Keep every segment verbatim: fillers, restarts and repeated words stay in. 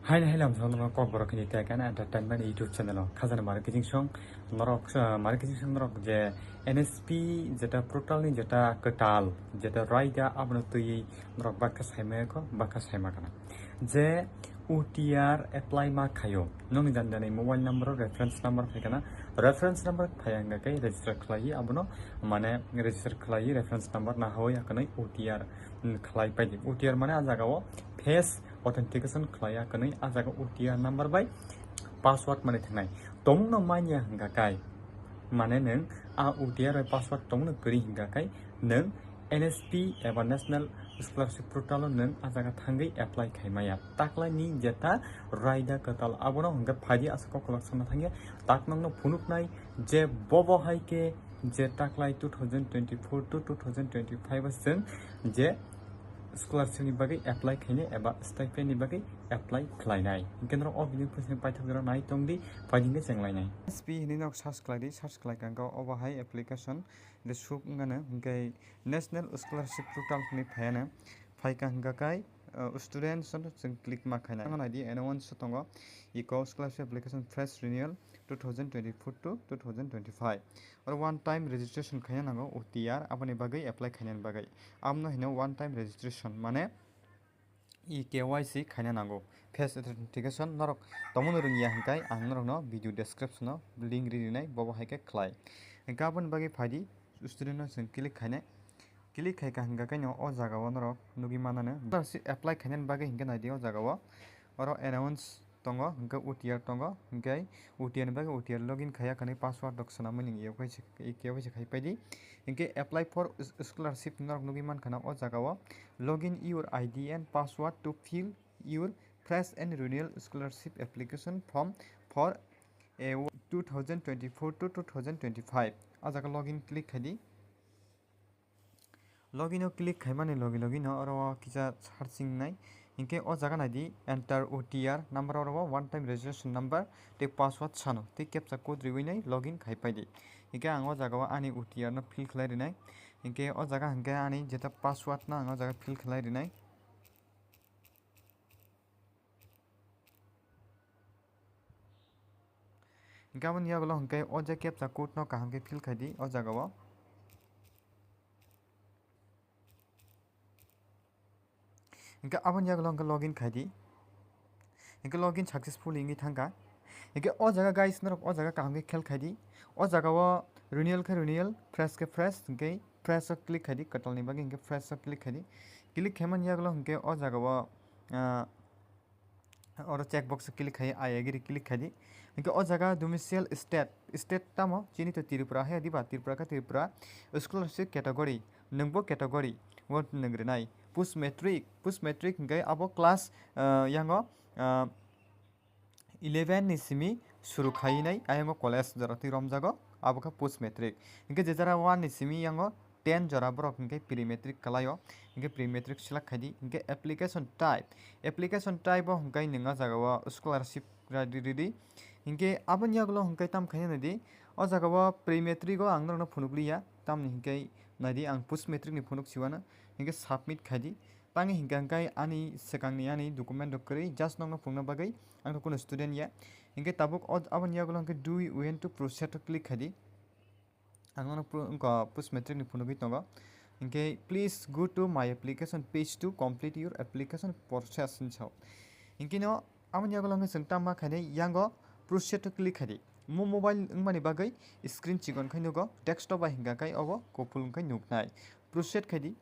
Haino haino ang norok Kokborok hini tei kaino entertainment YouTube channel o khajani mari kiching song norok, ah, mari kiching song norok je N S P jeta portal ni jeta kwtal jeta raida abono twiwi norok bakha saimaya kho, bakha saima kana je O T R apply ma khaio nokni jani jani mobile number o reference number phai kana, reference number phai hwnga khe register khlaiwi abono mane register khlaiwi reference number nahawi hakanwi O T R khlai paidi. O T R mane a jaga o face authentication khlaiya hwnwi a jaga O T R number bai password mani thangnai. Tongno manya hwnga kai, mane nwng a O T R bai password tongno kwrwi hwnga kai nwng N S P eba National Scholarship Portal o nwng a jaga thangwi apply khai maya. Taklai ni jeta raida kwtal abono hwnga phaidi asa kokolok sana thangya. Tak nokno phunuknai je bobo hai khe je taklai two thousand twenty-four to two thousand twenty-five o chwng je scholarship ni bagwi apply khainai eba stipend ni bagwi apply khlainai. Hwnkhe norok o video phaising paithak jora nai tongdi, phaidi hwnkhe chenglainai. S P hinwi nok search khlaidi, search khlai kha hwnkhe obo hai application de suk wngano hwnkhe National Scholarship Portal hinwi phaiano phaikha hwnkha kai, uh, students no chwng click ma khaina. Ang naidi announce tongo, eco scholarship application fresh renewal two thousand twenty-four to two thousand twenty-five. Oro one time registration khaina nango O T R, aboni bagwi apply khainani bagwi. Amno hino one time registration, mane e K Y C khaina nango. Face authentication norok tongmani rwngya hwnkhe ang norokno video description o link ri rinai, bobo hai khe khlai. Hwnkhe aboni bagwi phaidi student no chwng click khainai. Click khai ka hwnkha khe no o jaga o norok nugwi manano. Scholarship apply khainani bagwi hwnkhe naidi o jaga o. Oro announce tongo, hwnkhe O T R tongo, hwnkhe O T R ni bagwi O T R login khaiya kani password rok swnamwi nwng E K Y C khai paidi. Hwnkhe apply for s-, scholarship norok nugwi mankha na o jaga o. Login your I D and password to fill your fresh and renewal scholarship application form for a two thousand twenty-four to two thousand twenty-five. O jaga login click khaidi. Login o click khaimani logi logi no oro o kisa searching nai. Hinkhe o jaga naidi enter O T R number, oro o one time registration number tei password sano tei captcha code riwi nai login khai paidi. Hinkhe ang o jaga o ani O T R no fill khlai rinai. Hinkhe o jaga hinkhe ani jeta password no ang o jaga fill khlai rinai. Hinkhe aboni yagulo hinkhe o je captcha code no kaham khe fill khaidi o jaga o. Hinkhe aboni yagulo hinkhe login khaidi. Hinkhe login successfully wngwi thangkha. Hinkhe o jaga guys norok o jaga kaham khe khel khaidi. O jaga o renewal khe renewal, fresh khe fresh, hinkhe fresh o click khaidi, kwtalni bagwi hinkhe fresh o click khaidi. Click khaimani yagulo hinkhe o jaga o, ah, oro check box o click khai, I agree click khaidi. Hinkhe o jaga domicile state, state tamo chini to Tripura hai diba, Tripura khe Tripura scholarship category, nwngbo category o nwng rinai. Post matric, post matric hinkhe abo class, ah, yango, ah, eleven ni simi suru khainai ayang o college jora twi romjago, abo khe post matric. Hinkhe je jara one ni simi yango ten jora borok hinkhe pre matric kwlaio, hinkhe pre matric select khaidi. Hinkhe application type, application type o hinkhe nwng o jaga o scholarship radi ridi. Hinkhe aboni yagulo hinkhe tam khaina naidi, o jaga o pre matric o ang norokno phunukliya, tamni hinkhe naidi ang post matric ni phunuk siwano, hinkhe submit khaidi. Tangwi hinkhe hinkhe ani swkangni ani document rok kwrwi, just nokno phunukna bagwi ang khe kunu student ya. Hinkhe tabuk o, aboni yagulo hinkhe do you want to proceed o click khaidi. Ang nono pro-, wngkha post matric ni phunugwi tongo. Hinkhe please go to my application page to complete your application process hinwi sao. Hinkhe no aboni yagulo hinkhe chwng tamo khainai yango proceed o click khaidi. Mo mobile wngmani bagwi screen chikon khai nugo, desktop bai hinkha khai obo kuphul wngkhai nuknai. Proceed khaidi.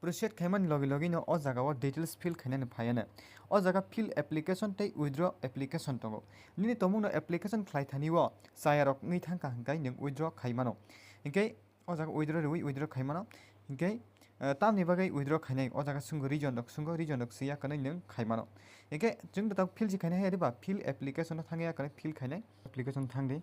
Proceed khaimani logi logi no o jaga o details fill khainani phaiano. O jaga fill application tei withdraw application tongo. Nini tomung no application khlai thani o chayarok wngwi thangkha hwnkhe nwng withdraw khai mano. Hinkhe o jaga withdraw riwi withdraw khai mano. Hinkhe, eh, tamni bagwi withdraw khainai o jaga swngwi region rok swngwi region rok swiya kanwi nwng khai mano. Hinkhe chwng da fill se khainai hai diba fill application no thangya kanwi fill khainai application thangdi.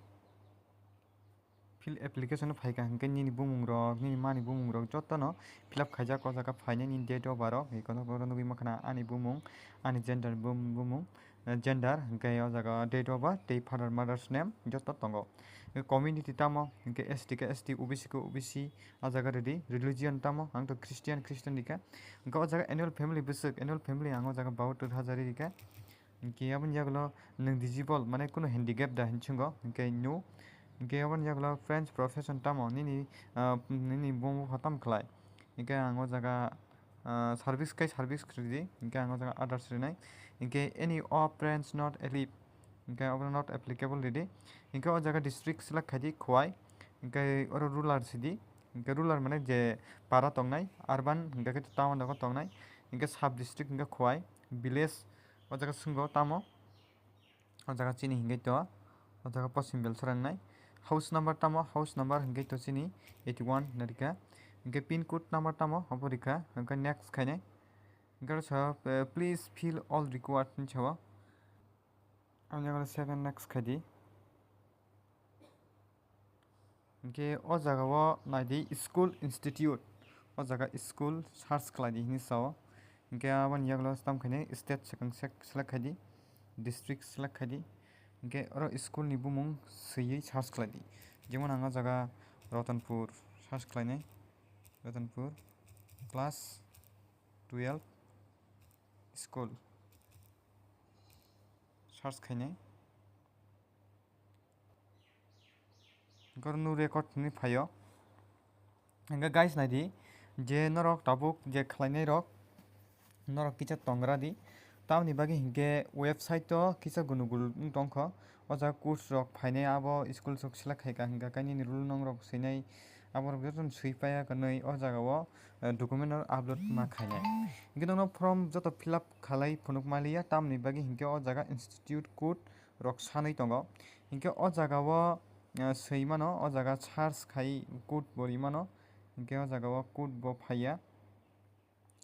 Fill application o phaikha hwnkhe nini bumung rok, nini mani bumung rok jotono fill up khaijak o jaga phainai nini date of birth rok, eko no oro nugwi mankha na ani bumung, ani gender bum-, bumung, gender, hwnkhe o jaga date of birth tei father mother's name joto tongo. Hwnkhe community tamo, hwnkhe S T khe S T, O B C khe O B C, o jaga rwdi. Religion tamo, ang to Christian, Christian rikha. Hwnkhe o jaga annual family bwswk, annual family ang o jaga bahatur hajar rikha. Hwnkhe aboni yagulo nwng disabled, mane kunu handicap da hinwi swngo, hwnkhe no. Hwnkhe aboni yagulo friends profession tamo, nini, ah, nini bumung bupha tamo khlai. Hwnkhe ang o jaga, ah, service khai service rwdi, hwnkhe ang o jaga others rwnai. Hwnkhe any of friends not eligible, hwnkhe obo not applicable rwdi. Hwnkhe o jaga district select khaidi Khowai, hwnkhe oro rural sidi, hwnkhe rural mane je para tongnai, urban hwnkhe khe town o tongnai, hwnkhe sub district hwnkhe Khowai, village o jaga swngo tamo. O jaga chini hingke to, o jaga Poschim Belchara wngnai. House number tamo, house number hingke to chini eighty one na rikha. Hingke pin code number tamo, obo rikha. Hingke next khainai. Hingke sa, eh, please fill all required hinwi sao. Ang jaga seven next khaidi. Hingke o jaga o naidi school institute, o jaga school search khlaidi hinwi sao. Hingke aboni yagulo stam khainai state swkang sek select khaidi, district select khaidi. Hingke oro school ni bumung swiwi search khlaidi. Jemon ang o jaga Ratanpur search khlainai, Ratanpur class twelve school search khainai. Hingke oro no record hinwi phaio. Hingke guys, naidi je norok tabuk je khlainai rok, norok kisa tongra di. Tamoni bagwi hingke website o kisa gunugul wng tongkho. O jaga course rok phainai abo school sok select khaika hingka khe nini rule nong rok swinai aborok jotono swi paiya kwnwi o jaga o, eh, document rok upload ma khainai. Hingke nono form joto fill up khalai phunuk maliya, tamoni bagwi hingke o jaga institute code rok sanwi tongo. Hingke o jaga o, eh, swi mano, o jaga search khai code bo ri mano. Hingke o jaga o code bo phaiya,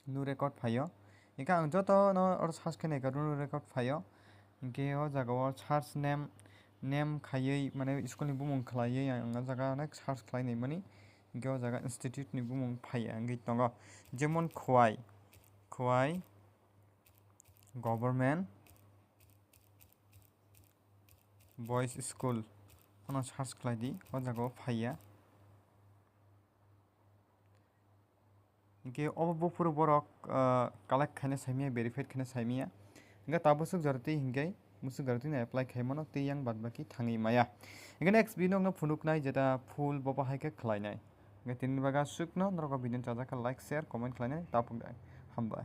no record phaio. Hingke ang joto no oro search khe naikha, no record phaio. Hingke o jaga o search name, name khaiwi, mane school ni bumung khlaiwi ang o jaga onek search khlai naimani. Hingke o jaga institute ni bumung phaiya wngwi tongo. Jemon Khowai, Khowai Government Boys School, ano search khlai di, o jaga o phaiya. Hingke obo buphuru borok, ah, collect khaina saimaya, verified khaina saimaya. Hingke tabuk swk jora twi hingke musuk jora twi no apply khai mano, tei yang bad baki thangwi maya. Hingke next video no phunuknai jeta full bo bahai khe khlainai. Hingke tini baga swkno norok o video no chajak kha like, share, comment khlainai, tabuk dai. Hambai.